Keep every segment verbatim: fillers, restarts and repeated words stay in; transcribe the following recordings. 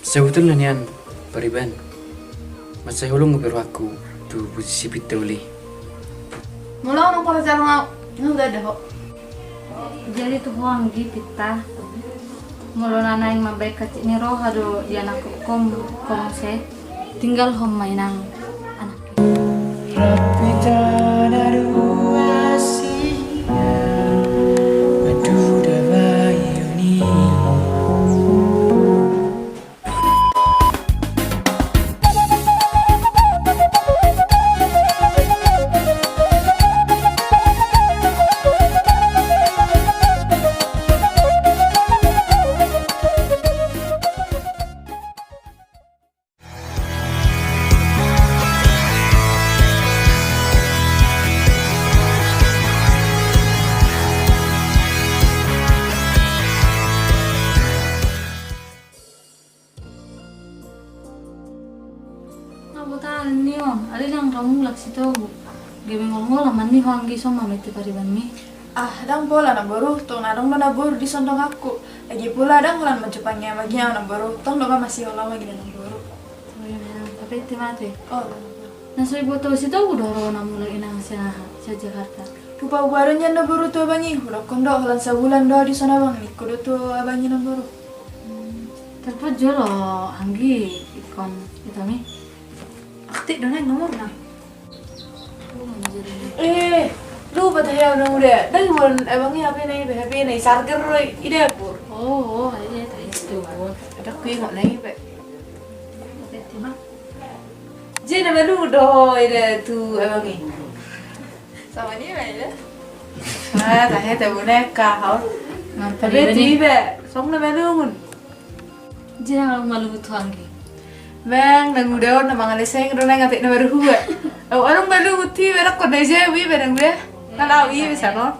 Sabotulna nian, pariban, mansai holong be rohangku tu si Pinta uli. Molo unang pola jalo nga, nga udah ada ho. Jadi tu ho anggi Pinta, molo na naeng mambaen hansit ni roha do di anakku, kom, kom se, tinggalhon ma inang anak. Nga botahan ni on, alai ndang ra mulak si Togu. Gabe ngolngol ma ni ho anggi, songon na mete paribanmi. Ah, ndang pola namboru, tong na adong do namboru dison donganku. Agi pula ndang holan mancupangi amang i au namboru, tong do ma masiolo amang i namboru. Oh iya memang, tapi ti mate. Oh, namboru. Na so diboto si Togu do ro na mulak inang sian aha, sian Jakarta. Hupaboa do nian namboru tu abang i, hudokkon do holan sabulan do dison abang, ningku do tu abang i namboru. Hmm, telepon jolo anggi ingkon ito mi. Aktif do nai nomorna. Eh, lupa tahe au na uda. Ndang iboan abang i H P na i, H P na i charger do i dapur. Oh, oh, iya, tahe tu. Ndang huingot na i pe. Jadi na malungun do ho ida tu abang i. Songon i ma ida. Ah, tahe tahe boneka ho. Mantap. Tapi iba ni, iba songon na malungun. Jadi na malungun tu anggi. Bang, na uda on na mangaleseng do na ngatik na baru hua. Au, adong malungun tu iba, rap ko na jabu iba na uda. Kan au iba sano.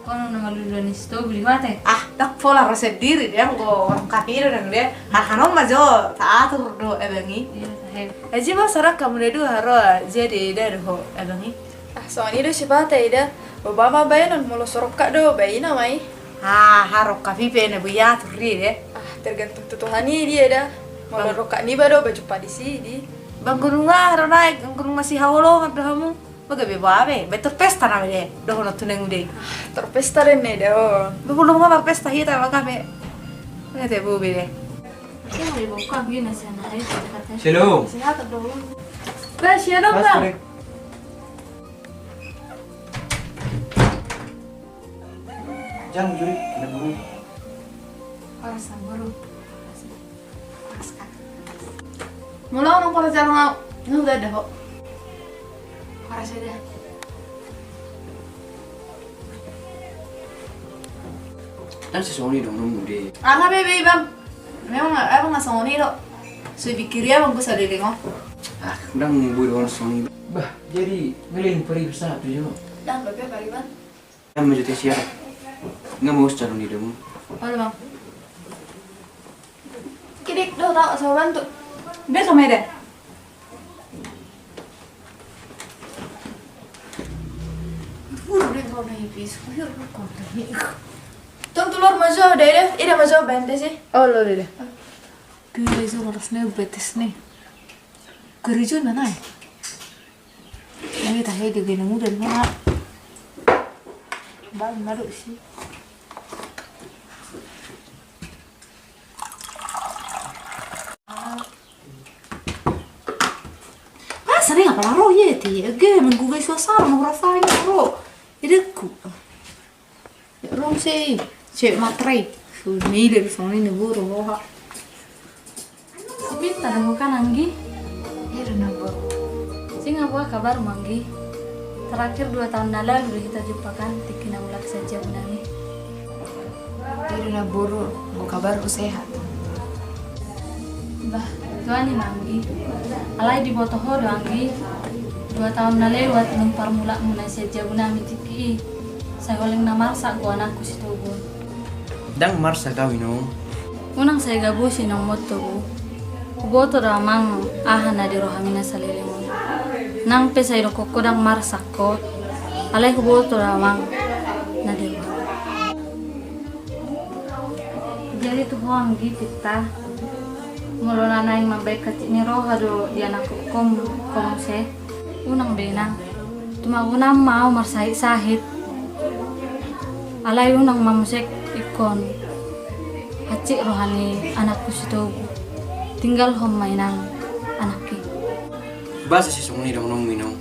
Kono na malulu ni si Togu di mate. Ah, ndang pola ro sendiri dia, anggo orang kafir dan dia. Hal hanom ma jo taatur do abang i. Iya, tahe. Aji ma sarak hamu na dua haroa, jadi ida do ho abang i. Ah, songon i do sipata ida. Boha ma baenon, molo so rongkap do bae i nama i. Ah, harongkap i pe na boi atur dia. Ah, tergantung tu Tuhan i dia da. Molo rongkap niba do baju padi si di. Bang gunung ah, ro naik gunung masihaholongan do hamu. Boha gabe boha be, baen tor pesta nama de, dohonon tu na uda i. Tor pesta do na ida on. Ba molo nga marpesta hita, boha gabe. Nga te bobe de. Shalom. Sehat do. Ba, shalom, Bang. Jang juri, kena guru. Horas, Bang Guru. Molo unang pola jalo nga, nga udah ada ho. Parasa dah. Kan sisoni dong nunggu deh. Aha be be, Bang? Memang apa nga soni do? Sudah pikir ya Bang, ku sadari ngo. Ah, ndang boi do soni. Bah, jadi ngeleng pari bisa tu jo. Ndang be pari, Bang. Kan maju tes ya. Nga mau calon di dong. Halo, Bang. Kidik do, tau so bantu. Be so mede. Tong tulor majo dede, ida majo bente si. Oh lo dede. Kira iso malas ne betes ne. Kerja mana? Ini tahe di gunung udah mana? Bang maduk si. Ah, sering apa laro ye ti? Ege menggugah suasana, mau rasain laro. Idekku. Rong si, cek matrai. Suni dari sini nih buru boha. Pinta do ho kan, Anggi? Iya do na, Bang. Singa boha kabarmu, Anggi? Terakhir dua tahun na lalu do hita jumpa kan, tingki na mulak sian jabu nami. Iya do na, Bang, anggo kabarku sehat. Bah, tuani ma, Anggi. Alai diboto ho do, Anggi, dua tahun na lewat nung parmulakmuna sian jabu nami tingki i, sai holan na marsak do anakku si Togu on. Ndang marsak au, Inong. Unang sai gabusi, Inong, motto, Bang. Huboto do, Amang, aha na di rohami na saleleng on. Nang pe sai dokkon ho ndang marsak ho, alai huboto do, Amang, na di rohami. Jadi tu ho, Anggi, Pinta. Molo na naeng mambaen hansit ni roha do di anakku, ho muse. Unang be, Inang. Tumagon ma au marsahit-sahit. Alai unang ma muse ingkon hansit roha ni anakku si Togu. Tinggalhon ma, Inang, anakki. Boasa sai songon i dohononmu, Inong?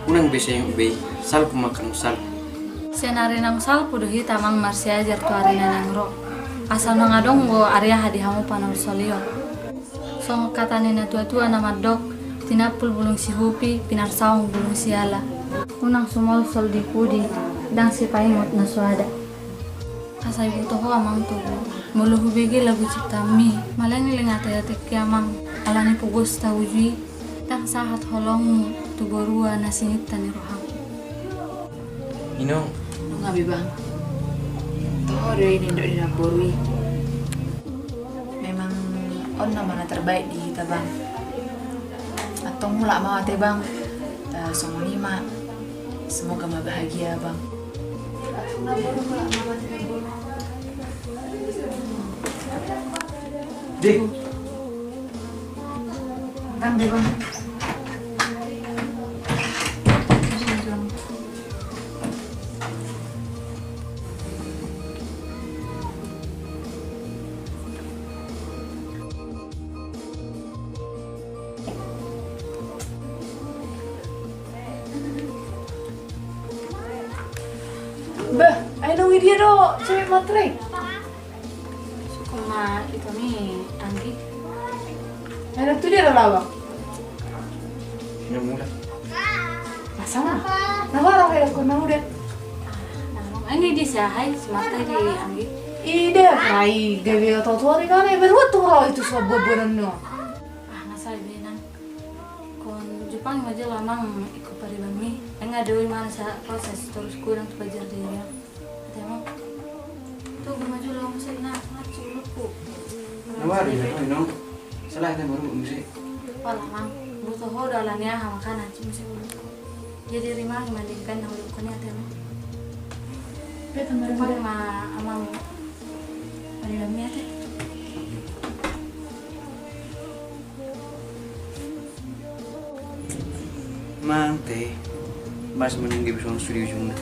Unang be sai ingot be i, salpu ma angka na salpu. Saonari naung salpu do hita, Amang, marsiajar tu ari na naeng ro. Asa unang adong do ari aha di hamu panolsolion. Songon hata ni na tua-tua na mandok, tinampul bulung sihupi, pinarsaung bulung siala. Unang sumolsol di pudi, ndang sipaingot na so ada. Asa diboto ho, Amang, Togu, molo hubege lagu ciptaanmi, malengling ate-atengki, Amang, ala ni pogos ta uju i. Ndang sahat holongmu tu borua na sininta ni rohangku. Inong. Nunga be, Bang. Toho do i nidok ni namboru i. Memang on nama na terbaik di hita, Bang. Antong mulak ma au ate, Bang. Eh, songon i ma. Semoga ma bahagia, Bang. Deh. Bang, deh, Bang. Bah, ai naung i dia do cewek matre? Sukun ma ito ni Anggi. Ai na tu dia do laho? Ina mula. Masa ma? Na wara hai aku na udah. Anggi di sahai semata di Anggi. Ida rai gawe oto-oto ari kan ai baru tu ro itu sobo bonan no. Ah, na sai be, Inang. Kon jumpang ma jolo, Amang, ingkon paribanmi. Nga doi mana sa proses terus kurang tu pajar dia. Ate, Amang. Tu guma jolo, Amang, sai na mati ulukku. Na wara, Inong. Salah ate baru muse. Pala, Amang. Butuh ho do ala ni aha makana muse ulukku. Jadi rimang mandingkan na ulukku ni, ate, Amang. Jumpang ma, Amang. Paribanmi, ate. Mang te, mas menunggu bisa sudah ujungna.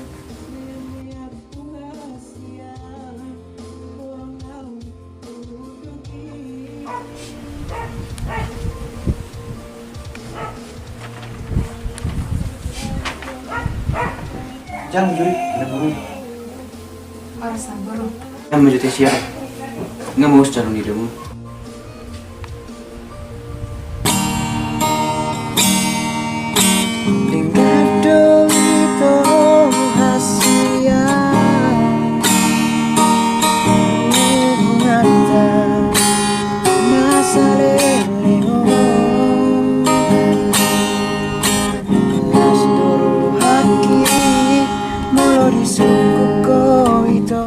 Jangan juri, ada burung. Ora samboro. Nga ma jo te sian. Nga ma us calon idamu. Ingat do ito hasian. Hubunganta na saleleng on. Las do rohangki molo disungkun ho ito.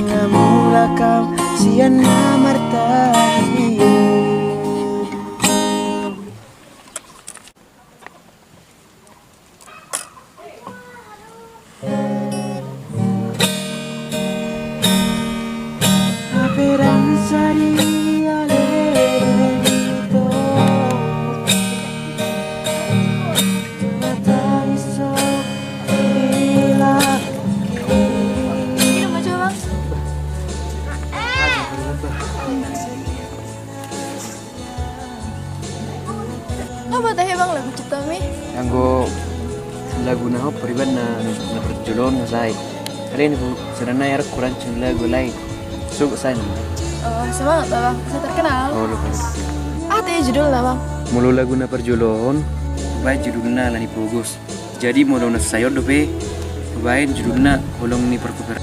Nga mulak au sian na martagi. Nga ma tahe, Bang, lagu ciptaanmi? Anggo lagu na hot pariban na, na parjolo on nga sai. Alai ni bu, sebenarna ya kurang cun lagu lain. Suk sai. Oh, semangat, Bang. Bisa terkenal. Oh, lupa. Ate judulna, Bang? Molo lagu na parjolo on, baen judulna Ala ni Pogos. Jadi molo na sai on dope, baen judulna Holong ni Perkoperasi.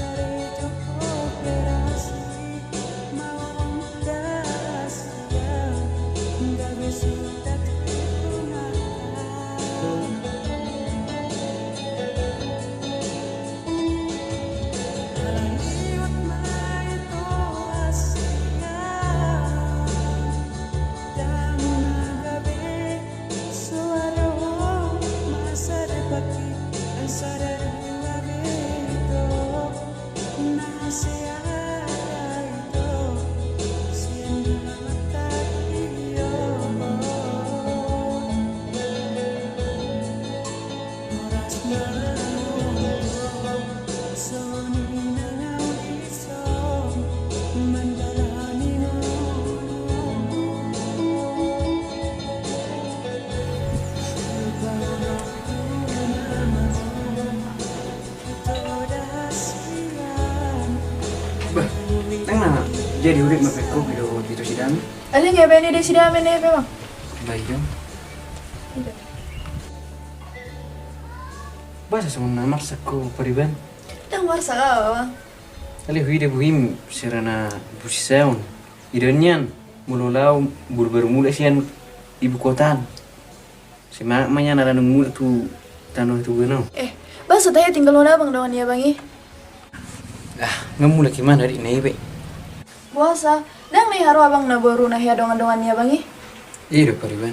Jadi urik ma pe ho, pido ho, pido si Dame. Alai nga baen i da si Dame na i pe, Bang? Baen i da. Ida. Boasa songon na marsak ho, Pariban? Ndang marsak au, Bang. Alai huida bohim sirana busisaon. Ida nian, molo laho bulu baru mulak sian ibu kota an. Semangat ma nian ala naung mulak tu tano Toba on. Eh, boasa tahe tinggal hona abang dongan ni abang i? Ah, nga mulak i ma na di na i be. Boasa, ndang na i haru abang na boru na hea dongan-dongan ni abang i? I do, Pariban.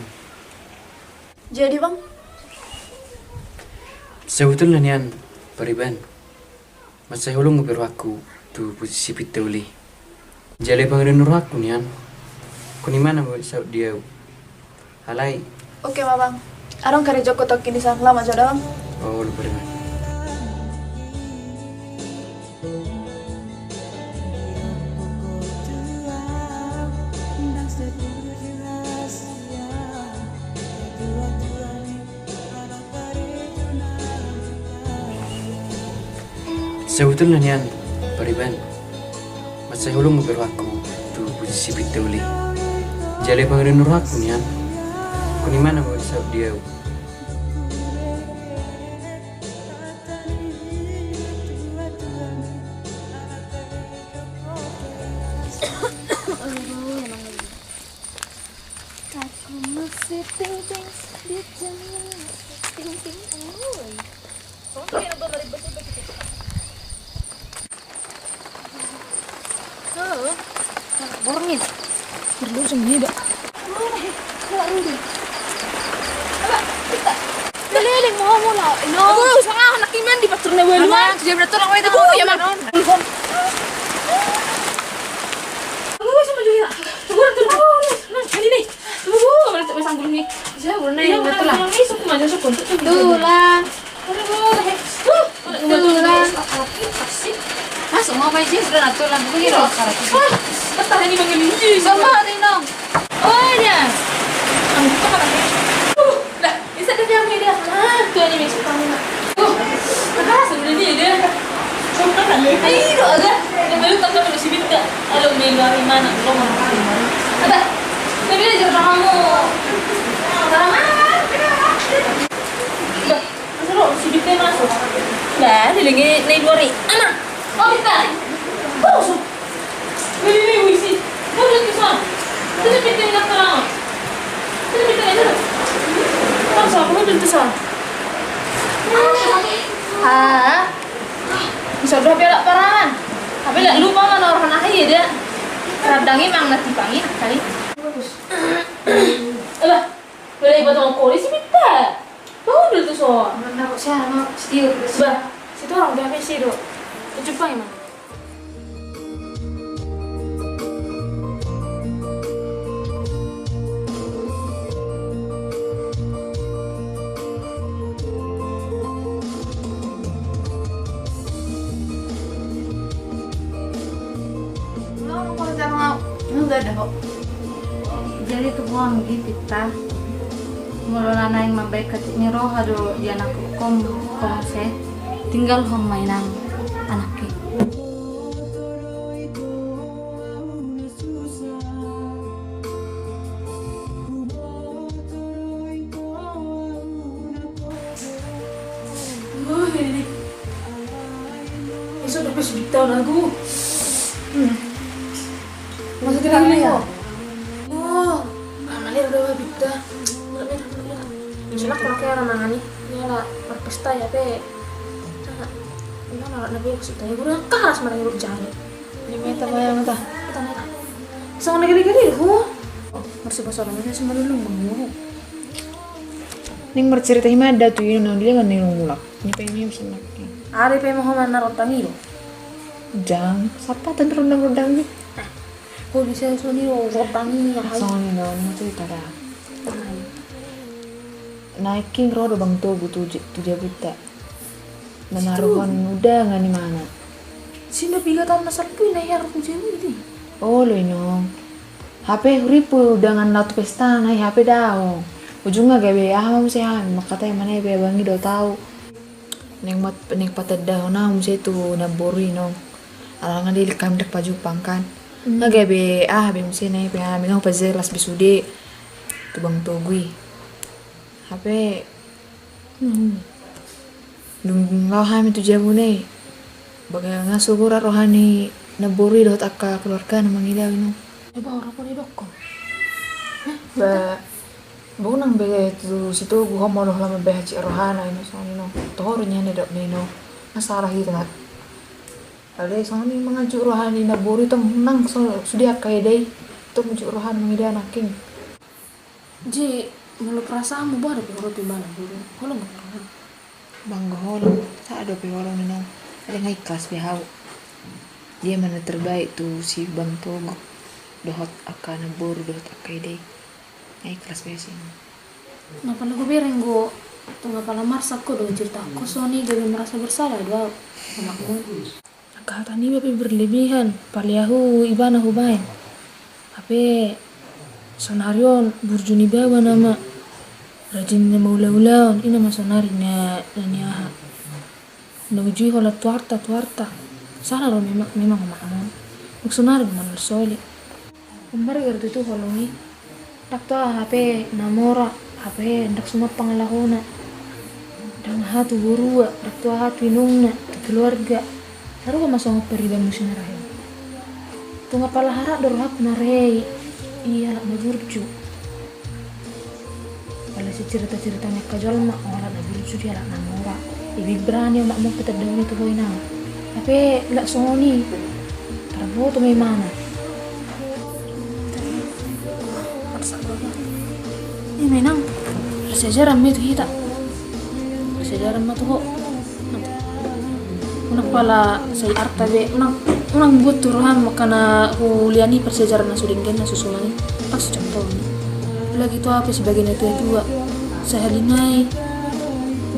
Jadi, Bang? Sebetulna nian, Pariban. Mansai holong be rohangku tu posisi Pinta uli. Jala pangidoan ni rohangku nian. Kuni mana mo saut dia. Alai. Oke ma, Bang. Adong karejo ku tongkin i, Bang. Laho ma jo da, Bang. Oh, lupa deh, Bang. Sebetulna nian, Pariban, mansai holong be rohangku tu posisi Pinta uli. Jala pangidoan ni rohangku nian, kuni mana mo saut dia. Aku masih ting ting di sini, ting ting, oi. Oh, borngin. Berlujung ni da. Leleng mau mula. Ino. Aku sangat anak iman di pastor na walu. Aman, sudah beratur orang itu. Ya, Bang. Tunggu, sama juga. Tunggu, tunggu. Nah, ini nih. Tunggu, mana tak pasang burung nih? Saya burung nih, betul lah. Ini suku mana, suku untuk tuh. Tulang. Tunggu, eh. Tuh, tulang. Masuk mau main sih, sudah natulang. Begini loh. Ah, betah ini bagaimana? Sama hari nong. Oh, iya. Anu, itu kan ada. Tuh, dah. Bisa deh, dia beli dia. Ah, tuh, ini masuk kamu, Nak. Tuh, makasih, udah dia, dia. Ayo, agak. Yang baru tak tahu si Bita. Aduh, main dari mana? Lo mau makan di mana? Ada. Tapi dia juga kamu. Salah mana? Udah, masuk lo, si Bita masuk. Nah, dia lagi naik dua hari. Anak. Oh, Bita. Masuk. Wih, wih, wih, si. Kau duduk di sana. Sini, pintu ini terang. Sini, pintu ini terang. Kan sama, kau duduk di sana. Ah. Bisa udah belak parangan. Tapi lek lupa mana orang anak iya dia. Radang emang nanti pangin kali. Bagus. Alah, boleh buat orang kori sih minta. Baru dulu tuh, so. Mana kok saya mau setir. Bah, situ orang udah habis sih, Dok. Ke Jepang emang. Jadi tu buang di Pinta. Molo na naeng mambaen katik ni roha do di anak hukum, hukum se. Tinggal hon mainan anak ke. Wah, ini. Iso dapat sejuta lagu. Hmm. Masuk ke dalam ya? Oh, mana dia udah bita. Misalnya kalau kayak orang nangani, ya lah, berpesta ya, pe. Mana orang nabi kasih tanya, gue udah keras mana nyuruh jari. Ini meta bayang ta. Kita meta. Sama lagi lagi ho. Oh, harus bahasa orang ini sama dulu mau. Ning marcarita hima da tu ino nang dia kan ning mulak. Ni pe mi bisa nak. Ari pe mo homa na rondang i do. Jang, sapa tan rondang-rondang ni? Ho bisa soni do rondang i ahai. Soni do, ni carita da. Naik king ro do bang togu tu je-, tu jabuta. Manaruhon undangan imana. Sinda piga taon na salpu i na i aru tu jabu i. Olo inong. Hape huripu undangan laho tu pesta na i hape daong. Ujungna gabe aha ma muse hami mangkatai mana i be abang i do tau. Naeng mat-, naeng patandahon au muse tu namboru inong. Alana lilik hami ndang pajumpang kan. Nga gabe aha be muse na i, pe nga, nga hupajelas be sude tu Bang Togu i. Hape dung laho hami tu jabuna i, baga nga so gorat roha ni naboru i dohot angka keluargana mangida au, inong. Eba ora pun didokkon. Ba, ba unang be tu si Togu ho molo holan mambahen hansit rohana, inong, songon i, inong. Toho do nian didok na, inong. Nga salah hita. Alai songon i manganjuk roha ni naboru i, tong nang so sude angka eda i, tong manganjuk roha mangida anakna. Jadi molo perasaanmu, boha dope holong tu ibana, boru? Holong dope roham? Bangga holong, sada dope holong, inong. Alai nga ikhlas be hau. Dia ma na terbaik tu si Bang Togu dohot angka naboru dohot angka eda i. Nga ikhlas be hau, inong. Nga pala hubereng do, tung nga pala marsak ho do cerita ho, songon i gabe merasa bersalah do au, amakmu. Angka hata niba pe berlebihan, palehu ibana hubaen. Hape sonari on burju ni baba nama, rajin na maulaulaon, i nama sonari na, na ni aha, na ujui holan tuarta, tuarta. Salah do memang, memang amakmu. Dung sonari do manolsoli. Umbar gar tutu holong i. Ndang tu aha hape na mora, hape ndang suman pangalahona. Ndang aha tu borua, ndang tu aha tu inongna, tu keluarga. Taruga ma songon paribanmu si na rahe. Tung nga pala harat do rohangku na rahe i, i halak na burju. Pala sicerita-cerita ni angka jolma, o halak na burju, dia halak na mora. Ibe berani amakmu patandahon i tu ho, inang. Hape ndang songon i. Tarboto ma imana. I ma, inang. Parsiajaran ma i tu hita. Parsiajaran ma tu ho. Unang pala sai arta be, unang, unang buat tu roham angka na hulean i parsiajaran na so denggan, na so suman i, ndang so contohon i. Apalagi tu au pe sebagai na tua-tua, sahali nai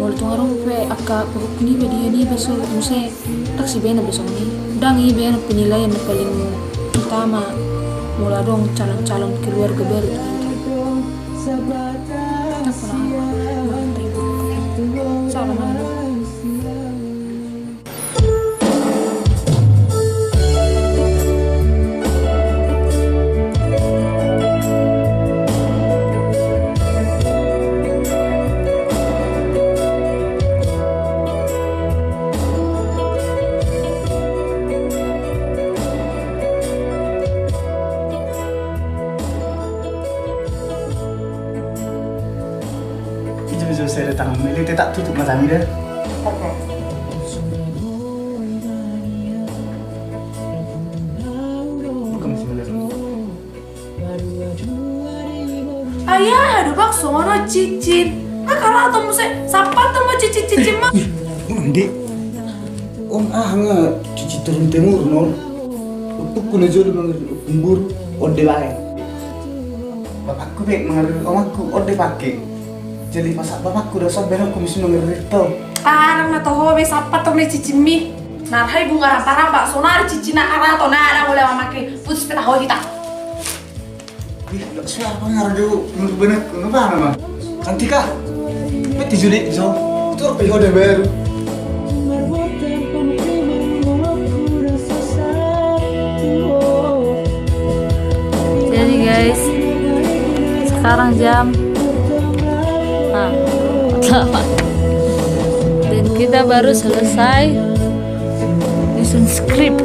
molo tung adong pe angka pahompu niba, dia niba, so muse, ndang so ibaen be songon i. Ndang i ibaen penilaian na paling utama molo adong calon-calon keluarga baru tu hita. Ndang pala aha, salah ma. Ijo, ijo, sere tangan mele, te tak tutup mata mida. Oke. Bukan masih mele. Ayah, ada bakso, mana cicin? Ah, kalau atau muse, sapat tu mau cicin-cicin mah. Ih, unang de. On aha nga cicin turun temurun on. Ompungku na jolo mangarirang ompung boru, onde baen. Bapakku pe mangarirang omakku, onde pake. Jadi pasahat bapakku do, so baen ompungku muse mangarirang tong. Arang na toho be, sapat tong na cicin mi. Na rahe bunga rapa-rapa, sonari cicin na harato, na, na mula mamake, putus pe taho hita. Ih, ndang suara pengaruh do menurut benakku, napa nama? Cantik ah. Mati judi so. Tur pe hoda baru. Jadi guys, sekarang jam, ah, delapan. Dan kita baru selesai nyusun skrip.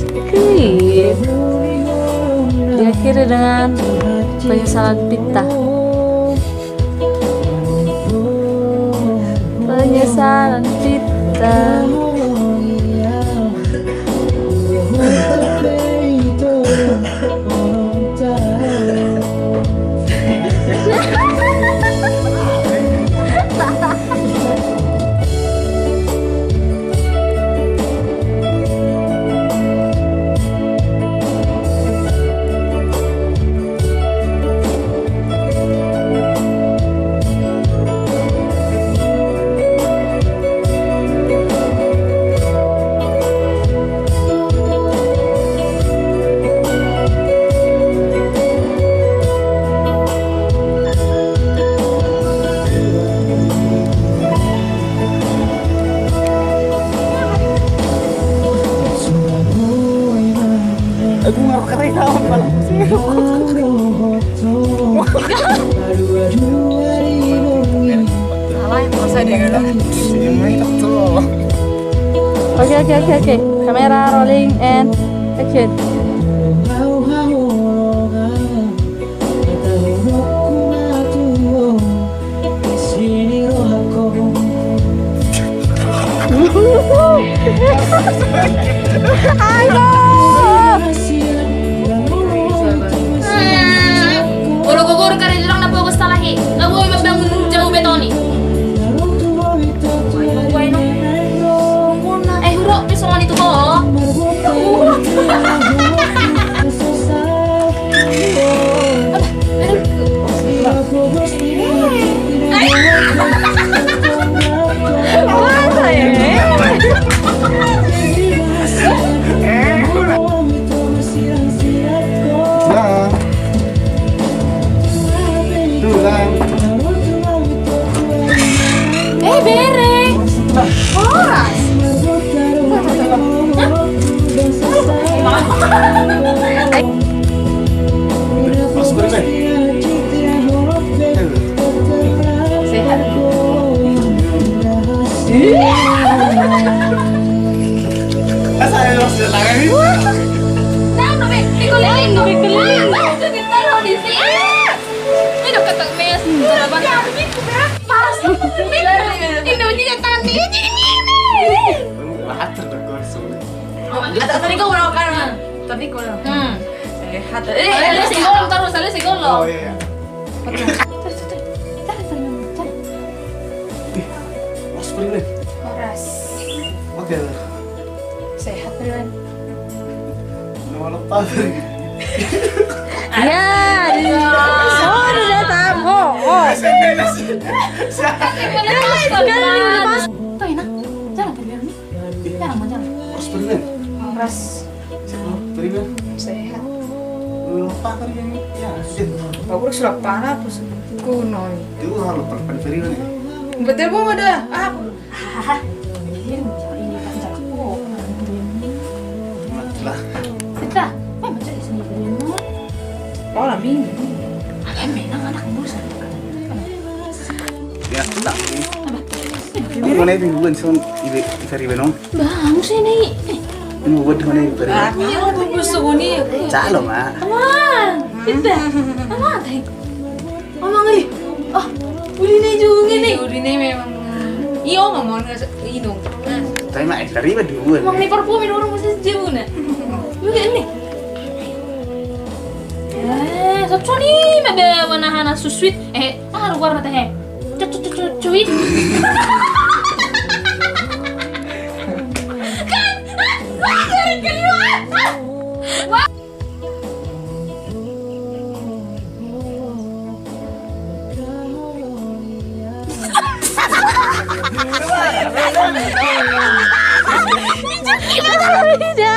Skrip. Diakhiri dengan penyesalan Pitta. Penyesalan Pitta. Oke, oke, oke, oke. Kamera rolling and action. Olo gogor kare jurang na pogos talahi. Nga boi mambangun jamu betoni. Eh, huro pe songon i tu ho. Eh, bere. Horas. Sehat. Asa ada los datang ini. Nah, no, be, dikeliling, dikeliling. Ah, itu kita lo di sini. Ah! Ini udah ketemu, mes. Pas. Ini udah tangan ini, ini, ini. Lahat terdegur semua. Oh, tadi kau orang kanan. Tadi kau orang. Hmm. Sehat. Eh, ada singgol terus, ada singgol lo. Oh, iya, iya. Oke. Terus, terus, terus. Cari, cari, cari. Ih, Mas Primen. Horas. Oke. Sehat, Primen. Nama lepas. Ya, di. Oh, udah datang. Oh, oh. Tuh, enak. Jalan, Primen. Jalan, jalan. Horas, Primen. Horas. Sehat, Primen. Sehat. Lu lupa tadi kan? Ya, sip. Bagus lah, panas, terus kuno. Itu harus lupa, Primen, ya? Betul, Bu, ada. Ah. Hahaha. Ini, ini, ini, ini. Lah. Lah. Eh, macam di sini, Primen. Oh, lebih. Ada yang main anak-anak dulu, sana. Ya, enggak. Mana itu, Iwan, son, ibe, ibe, ibe, no? Bang, sini. Ini buat mana ibe, ibe? Iya, aku bus tuh, ini. Calo, Mak. Aman. Kita. Aman, teh. Aman, eh. Oh, uli nih juga nih. Uli nih memang. Iyo, ngomong nggak se-, ino. Tapi, Mak, dari ibe dua. Emang nih parfum ini orang masih jauh, nah. Juga nih. Eh, so, so, ni, ma be, mana hana so sweet. Eh, ah, luar na teh. Cu, cu, cu, cu, cuit. Kan? Ah, ah, ngeri keluar. Ah. Wah. Ijak gila.